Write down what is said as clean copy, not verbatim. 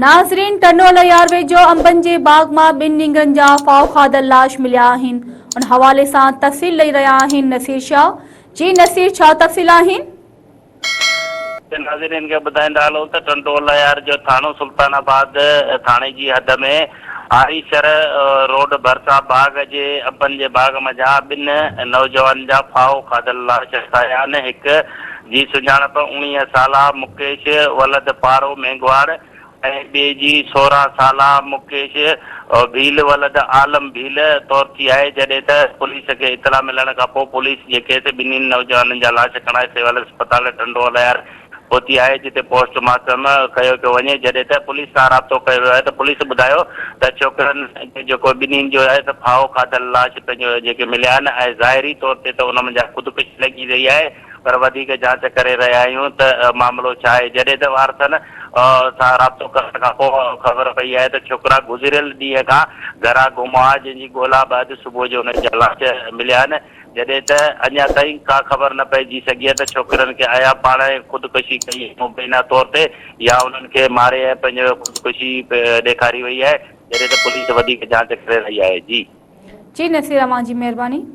ناظرين ٽنڊو الهيار ويجهو انبن جي باغ مان ٻن نينگرن جا ڦاهو کاڌل لاش مليا آهن ان حوالي سان تفصيل ڏئي رهيا آهن نصير شاهه جي نصير ڇا تفصيل آهن؟ ناظرين کي ٻڌائيندا هلون ته ٽنڊو الهيار جو ٿاڻو سلطان آباد ٿاڻي جي حد ۾ آريسر روڊ ڀرسان باغ جي انبن جي باغ منجهان ٻن نوجوانن جا ڦاهو کاڌل لاش هٿ آيا آهن هڪ جي سڃاڻپ 19 سالا مڪيش ولد پارو مينگهواڙ ۽ ٻئي جي 16 سالا مڪيش ڀيل ولد عالم ڀيل طور ٿي آهي، جڏهن ته پوليس کي اطلاع ملڻ کانپوء پوليس جي ڪيس ٻنهي نوجوانن جا لاش کڻائي سول اسپتال ٽنڊو الهيار پهتي آهي، جتي پوسٽ مارٽم ڪيو پيو وڃي، جڏهن ته پوليس سان رابطو ڪيو ويو آهي ته پوليس ٻڌايو ته ڇوڪرن جو جيڪو ٻنهي جو آهي ته ڦاهو کاڌل لاش پنهنجو جيڪي مليا آهن ۽ ظاهري طور تي ته ان منجهان خودڪشي لڳي رهي آهي پر وڌيڪ جاچ ڪري رهيا آهيون ته معاملو ڇا آهي، جڏهن ته وارثن سان رابطو ڪرڻ کانپوء خبر پئي آهي ته ڇوڪرا گذريل ڏينهن کان گهران گم هئا، جنهن جي ڳولا بعد صبح جو انهن جا لاش مليا آهن، جڏهن ته اڃا تائين ڪا خبر نه پئجي سگهي آهي ته ڇوڪرن کي آيا پاڻ خودڪشي ڪئي آهي مبينا طور تي يا انهن کي ماري ۽ پنهنجو خودڪشي ڏيکاري وئي آهي، جڏهن ته پوليس وڌيڪ جاچ ڪري رهي آهي. جي. جي نصير اوهان جي مهرباني.